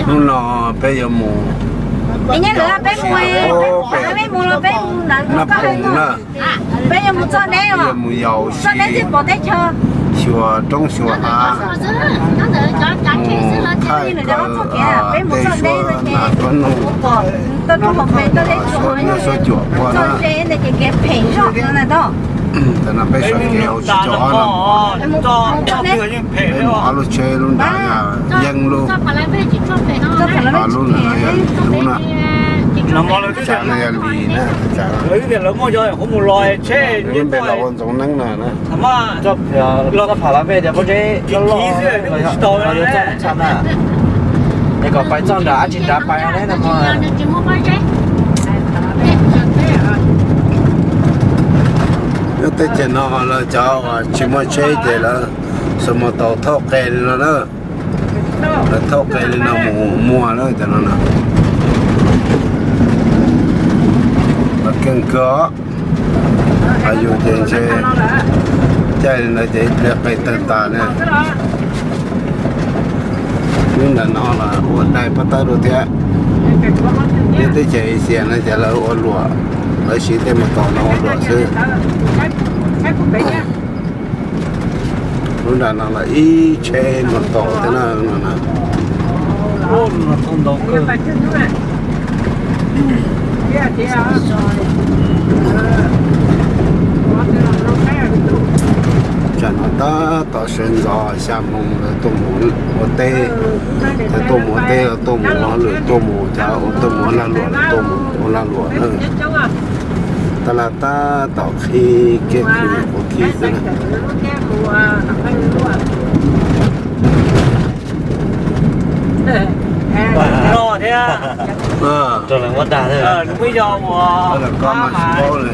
Hnub no peb yuav mus, peb mus, peb mus los peb mus ntawd, peb yuav mus txoj deb, mus yaus si, xyuas roob xyuas hav, mus thaij kaw tej suab nas suab noog, suab nyuj suab cuam pua na. Tam no peb sawv kev hauv tsis tau ob no, peb mus ob lub tsheb, lub nram yog yeeb lub, lub no yog lis lub na, tsav no yog lis na, tsav lub npe los ua Ntxoov Neeb no na. Txoj phav la vej tias pob zeb loj loj, txoj txha na, es kom pais txoj nram ab tsi nrad pais ne no. Nyob teb chaws no lawv cov uas tsis muaj tsheb ces lawv xuas mus tau thauj qe li no na. Lawv thauj qe li no mus muag na cov no na. Lawv keej kawg os. Yus ces ntshe caij li ntawd ces ib pliag qe tawg tas ne. Lub nram no los ua dai pob tawb dua thiab. Nyob teb chaws Asia no ces lawv ua luam, lawv siv tej mus tau no ua luam xwb. Lub nram no los ib tsheb mus tau thiab na no na. Tsam no tab tom sawv ntxov xya moo lawv tuaj mus ua teb, lawv tuaj mus ua teb los tuaj mus ua lwm tuaj mus, cov uas tuaj mus ua lag luam los tuaj mus ua lag luam na. Tab laj tab tom qhib kiag khw quav khib xwb na. Rau lawv muab dag, lawv koj mas tsis paub li.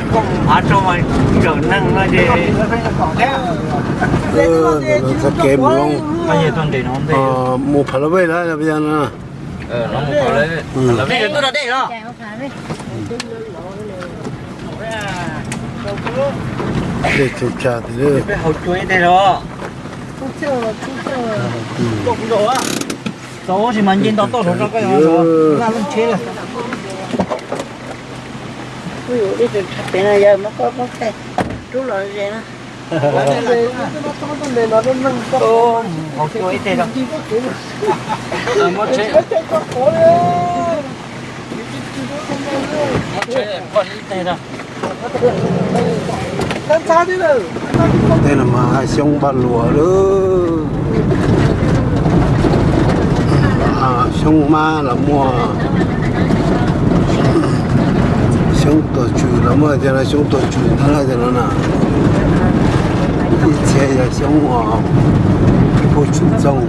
Txoj kev mus, mus Pha La Vej lawm yog no. Dej tsuj tsag tiag. Txaus sis mas nce nto toj rau koj laj lub tsheb lawm. Peb no yog muab koj muab thaij rub los ze na. Hauv cua ib teg rau. Muab tsheb, muab tsheb poj ib teg rau. Tej no mas xyoob npaj luas lawm. Xyoob hmab los muaj, xyoob tuag tswm los muaj, cov no xyoob tuag tswm ntag cov no na. Ib txhia yog xyoob uas puag tshwm txooj.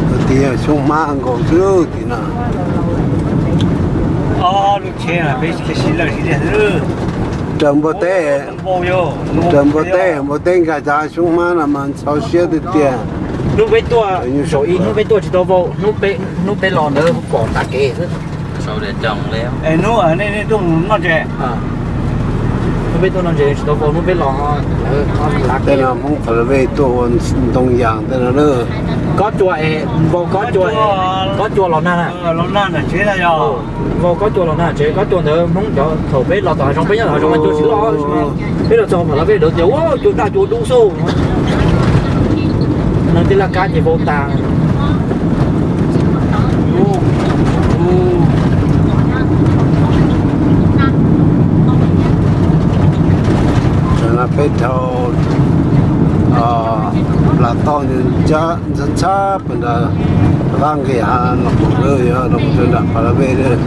Tus tim yog xyoob hmab nkaus xwb tim no. Raws npua teb, raws npua teb, npua teb nkag cov xyoob hmab no mas ntxhov siab tiag tiag. Hnub peb tuaj, hnub peb tuaj tsis tau vau, hnub peb los ntawd pom tav kev xwb. Hnub peb tuaj no ntses tsis tau vau, hnub peb los lawv lav kev. Tej no Hmoob Pha La Vej tuaj ua ntoo yas tej no na. Kob cua es vau kob cua, kob cua los nag. Vau kob cua los nag tsev, kob cua ntawd Hmoob cov thaum peb los tom hav zoov, peb nyob tom hav zoov mas cua tsis loj, peb los txog Pha La Vej lawv tias ua cua daj cua dub xwb. Neeg tij laj kab ces vau tas. Tam no peb dhau Plas Toj ntxhab ntxhab pem nram qab nqis hav no mus lawm, yog los mus rau nram Pha La Vej lawm.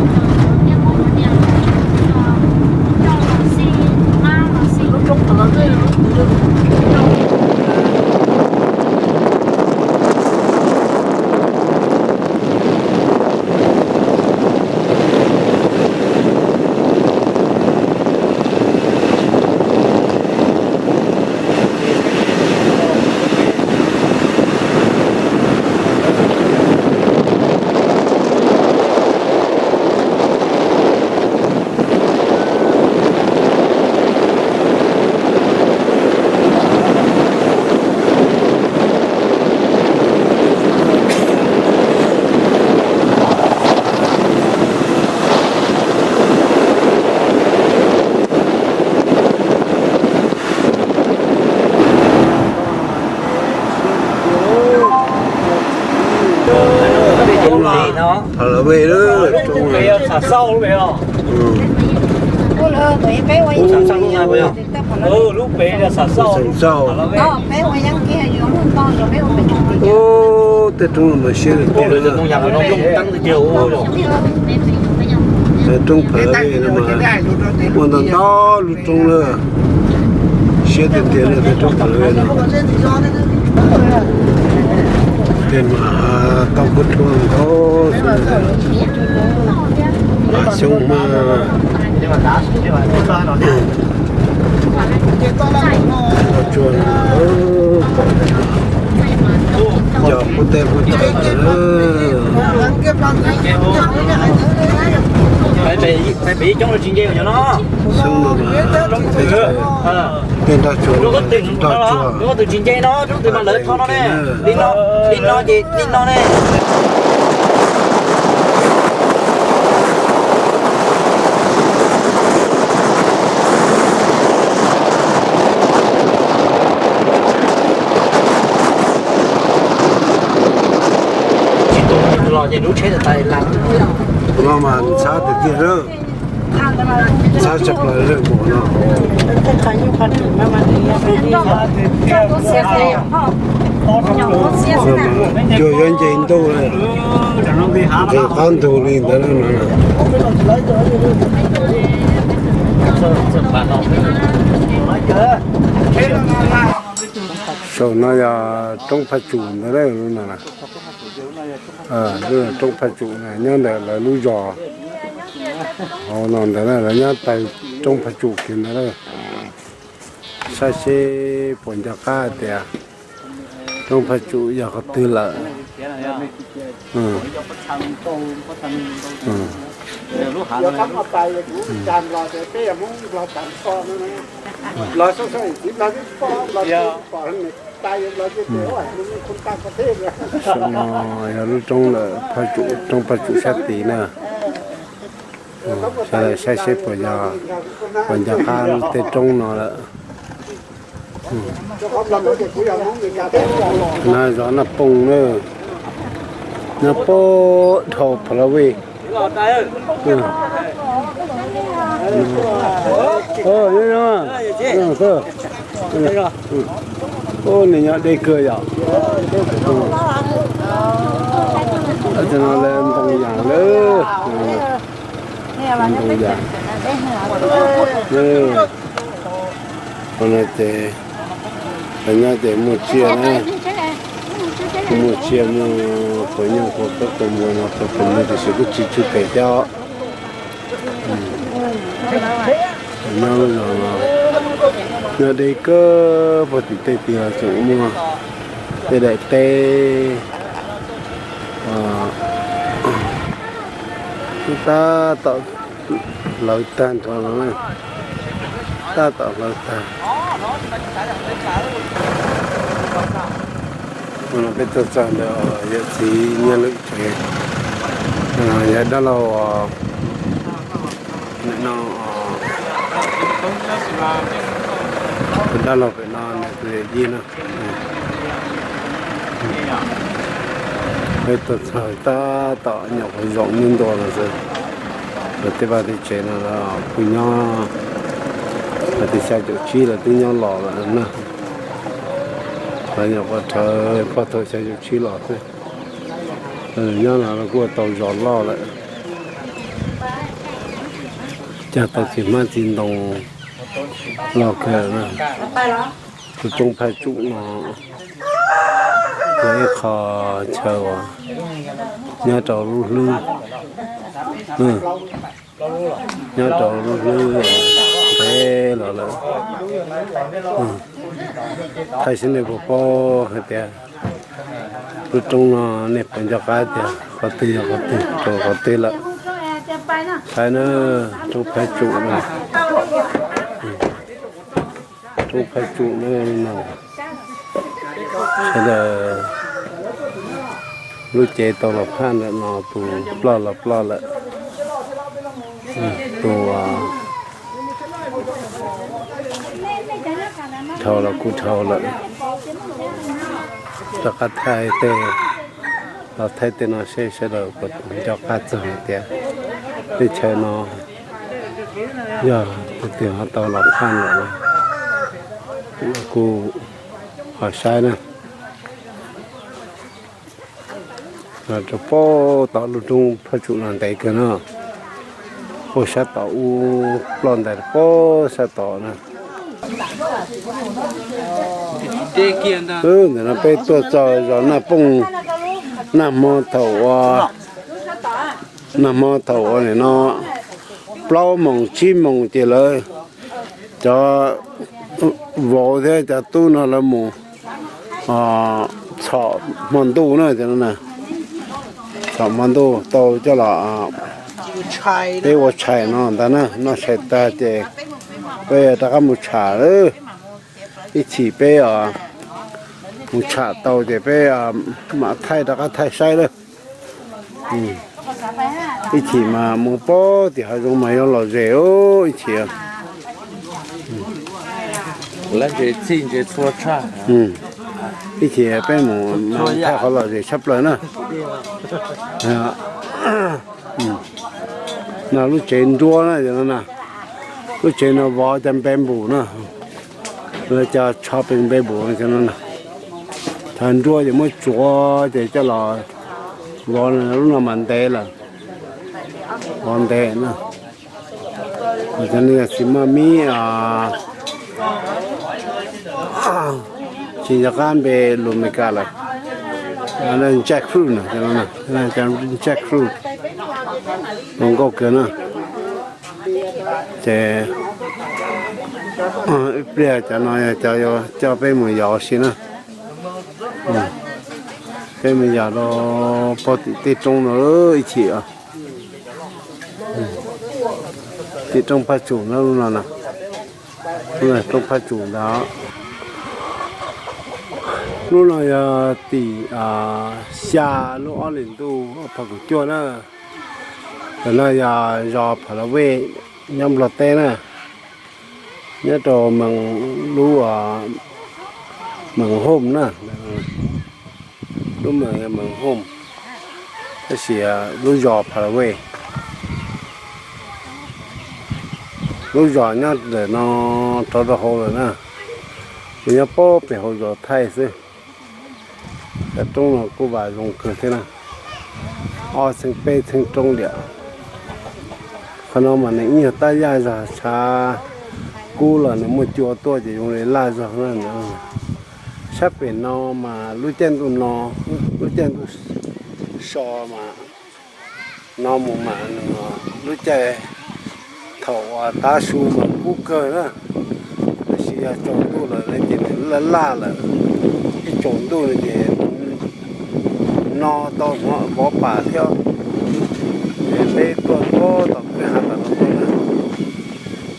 Pha la vej lub roob. Xeem Xauj. Ub, tej roob no mas siab tiag tiag. Roob Pha la vej no mas muaj ntau ntau lub roob na. Siab tiag tiag li tej roob Pha la vej no. Tej mas tau kub rhuav ntau, hav xyoob mas tsuag, cov qub teb qub chaw ntawd. Xyoob no mas tej nroj tsuag, nroj tsuag. Li no ces li no ne. Tsis tu los ces lub tsheb tas tas lawm. No mas ntxhab tiag tiag lawm. Ntxhab tshaj plaws lawm mus no. Cuag yuav nce ntuj lawm. Nqis qab ntug li ntawd no. Saum no yog roob Phaj Tsum ntawd lawm no. Lub roob Phaj Tsum na nyob ntawm lawv lub zos hauv no ntawd na, lawv nyob taw roob Phaj Tsum kiag ntawd lawm. Saib seb puas nco qab tias roob Phaj Tsum yog qhov twg lawm. Saum no yog lub roob lawm, roob Phaj Tsum sab tid na. Sawv daws saib seb puas yog, puas nco qab tej roob no lawm. No zos Naj Pooj na, nyob puag dhau Pha La Vej. Ub, nws nyob deb kawg yom. Tab sis no lawv ntoo yas lawm. Ntoo yas. Qhov no ces, qhov nyob ces muaj tsiaj na, muaj tsiaj muaj quav nyuj quav kab quav npua no quav qus mus tiam sis kuj tsis tsw pem thiab. Nyob lub zos no nyob deb kawg, puag tim tej tiag tseem muaj tej daim teb tab tom hlawv tag nrho no, tab tom hlawv tag. Ua no peb tuaj txog ntawm yawm txiv Nyiaj Lwm tsev, yog dab laug, dab laug pem no nws tus yawm yij na. Peb tuaj txog tab tom nyuam qhuav zaum ntub ntua los xwb. Lawv tej vaj tej tsev no los kuj nyob, hais tias xya caum tsib los twb nyob los lawm na. Lawv nyuam qhuav rhawv pog thaum xya caum tsib los xwb. Nyob no los kuj ua tau zos loj lawm. Cog tau txiv hmab txiv ntoo loj kawg na. Tus roob Phaj Tsum no yog ib qho chaw uas nyob rau lub hlwb, nyob rau lub hlwb ntev los lawm. Thaij seb nej puas paub hais tias lub roob no nej puas nco qab tias qhov twg yog qhov twg rau qhov twg lawm. Saib na, roob Phaj Tsum na, roob Phaj Tsum na no. Sawv daws lub cev tau los phaj ntawm no tus ploj los ploj lawm, tus dhau los kuj dhau lawm. Rov qab thaij tej Los thaij tej no seb sawv daws puas nco qab txog hais tias tej chaw no yog tus twg ho tau los phaj lawm no, kuv ho saib na. Rau puag tom lub roob Phaj Tsum no ntev kawg no, puag sab tom ub ploj ntais puag sab tom na. Ntawm no peb tuaj txog zos Naj Pooj, nag hmo thaum ua, nag hmo thaum ua nim no plaub moos tsib moos ces lawv cov vauv thiab cov tub no lawv mus txhom hmo ntuj na, txhom hmo ntuj tau coj los peb ua tshais no ntag na, noj tshais tag ces peb rov qab mus tsham. Ib chim peb mus tsham tau ces peb mam thaij rov qab thaij saib lawm. Ib chim mas mus puag tim hav zoov mas yuav lom zem ib chim. Ib chim peb mus thaij qhov lom zem tshaj plaws na. No lub tsev nruab na, lub tsev no vov cov npe npus na, lawv cov tsho pes npe npus no. Cov nruab ces muab tsuav ces coj los vov, lub no mas ntev lawm, vov ntev na. Cov no yog xis maj mib, tsis nco qab npe lus Amelikas lawm. Jackfruit na, jackfruit zoo nkauj kawg na. Ces ib pliag cov no yog cov yuav coj peb mus yos si na. Peb mus yos rau puag tim tej roob no ib chim. Tim roob Phaj Tsum na, lub no na, lub no roob Phaj Tsum ntag. Lub no yog tim xya lub ob hlis ntuj ob phav kaum cuaj na. Ntawm no yog zos Pha La Vej nyob Nplog teb na, nyob rau lub Mees Hooj na, lub Mees Hooj, tab sis lub zos Pha La Vej. Lub zos nyob ntawm no rov rau hauv lawm na, kuv nyob puag pem hauv zos thaij xwb. Cov roob no kuj vam zoo kawg thiab na, ob txheej peb txheej roob liam. Qhov no mas nws ib nyuag tab yaj zog, tshav kub los nws muaj cua tuaj ces zoo li laj zog na. Sab pem no mas lub caij ntuj no, lub caij ntuj so mas no mus mas lub caij thaum tav su mas kub kawg na, tab sis yog tsaus ntuj lawm ces nws laj laj lawm, ib tsaus ntuj no ces no tau hnov vov pam thiab. Ces peb tuaj puag tom kwj ha tom no tuaj na,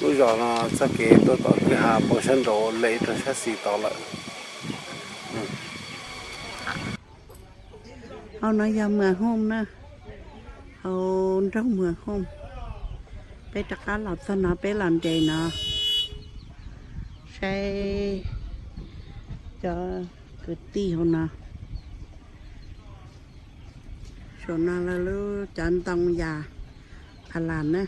lub zos no txoj kev tuaj tom kwj ha puag sab nraud lem rau sab xis tod lawm. Hauv no yog Muas Hooj na, hauv nroog Muas Hooj. Peb rov qab los txog no peb los nres no saib cov kwv tij hauv no. Saum no lawv lub cov ntoo yas pha las na.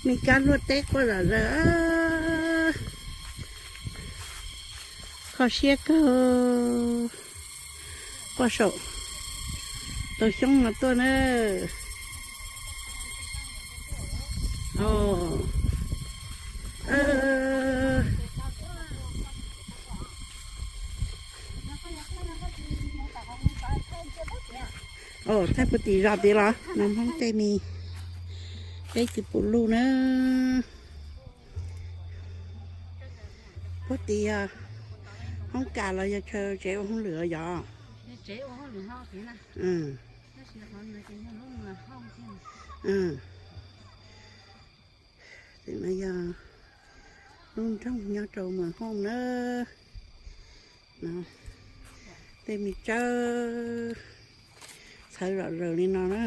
Me kab luaj teb quaj zom zaws, kho siab kawg. Quaj saum tus xyoob no tuaj na. Thaij puag tim zos tid los no Hmoob tej me, peb tsis pum luj na. Puag tid yog hoob kas los yog chaw tsev ua hauj lwm yom? Tim no yog lub nroog nyob rau Muas Hooj na. Tej me tsawb txhawv zom zaws li no na.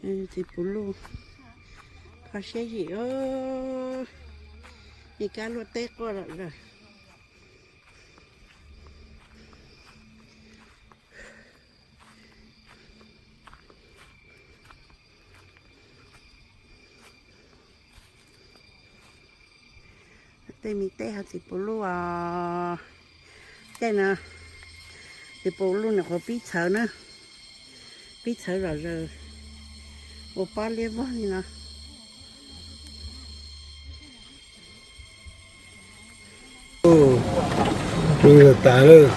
Txiv puv luj, kho siab yim, me kab luaj teb quaj lawm. Tej me teb hauv txiv puv luj os. Tej no txiv puv luj nws qhuav pib txhawv na, pib txhawv zom zaws, ua pob liab vog li no. Ua tas lawm.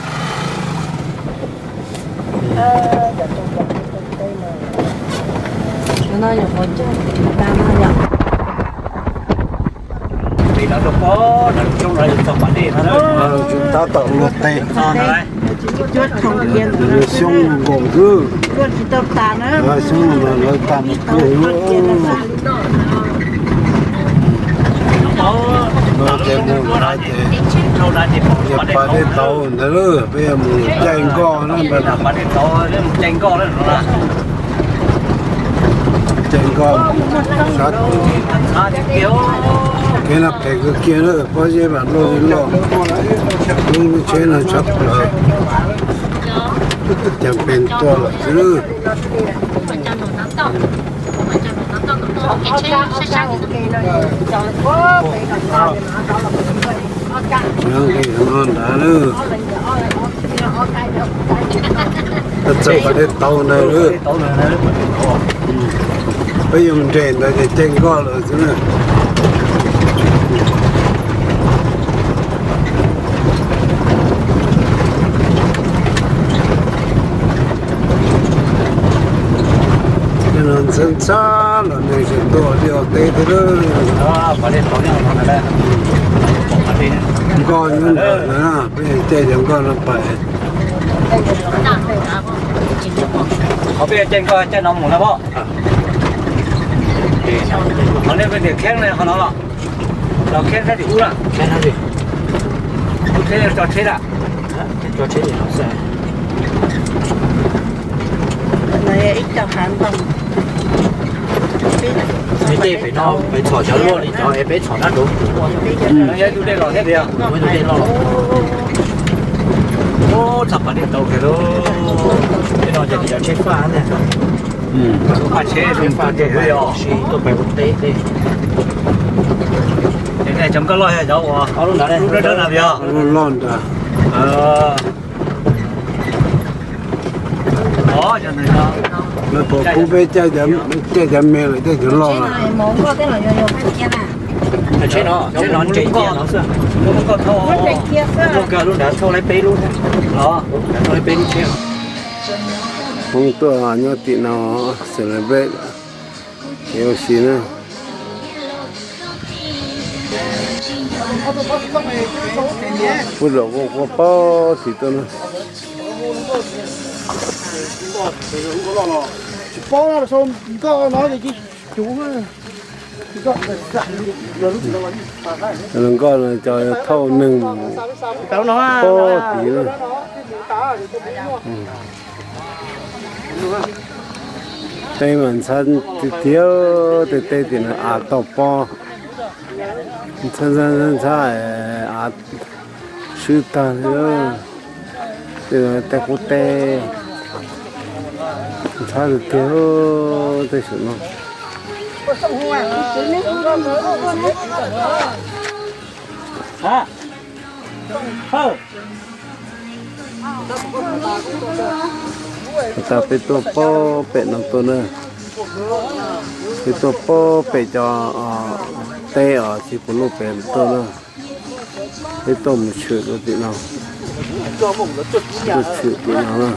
Tab tom luaj teb, xyoob nkaus xwb. Xyoob no lawv tag mus kuj lub. No ces mus nrad ces, yog pas dej tauv ntawd lawm, peb yuav mus caij nkoj na. Caij nkoj sab, kev no phem kawg kiag na, pob zeb mas loj li loj, lub tsheb no tshaj plaws, cas pes tuaj lawm xwb. Nqis no nrad lawm. Txawm pas dej tauv ntawd lawm. Peb yuav nres ntawd ces caij nkoj lawm xwb na. Tej no ntxhab ntxhab los neeg tseem tuaj ua liaj ua teb thiab lawm. Nkoj nyob ntawd na, peb caij cov nkoj no pais. Qhov peb caij nkoj caij no mus na pog. Qhov nej peb tias kheeb ne qhov no los, los kheeb sab tim ub na. Kheeb sab tim ub, kheeb tso tsheb lawm. Nws tej pem no peb txhom cov luaj li cov es peb txhom dab nraud. Tus dej los thiab tiag. Tus dej los. Txog pas dej tauv kiag lawm. Tej no ces cov tsheb faj ne. Faj tsheb, tsheb faj tej no, tuaj pem ua teb tej. Cov nkoj loj yog cov uas lub dawb dawb na yog. Loj ntawd. Lawv puas pub peb caij cov me los caij cov loj na? Tsheb no, tsheb no nres kiag no xwb. Lub nkoj thauj, lub nkoj lub nrad thauj laib peb lub thiab. Thauj laib peb lub tsheb. Hmoob tuaj nyob tim no celebrate, kev ua si na. Kuj zaum kuj pob tim tuaj na. Nkoj no cov thauj neeg pob tim na. Teb mas ntxhab tiag tiag, tej teb tim no av tau pob, ntxhab ntxhab ntxhab av swb tag li. Tej no tej qub teb, ntxhab tiag tiag tej saum no. Has tas peb tuaj pob pem no tuaj na, peb tuaj pob pem cov teb os, txiv puv luj pem tuaj na. Peb tuaj mus tshwm rau tim no, tuaj tshwm tim no na.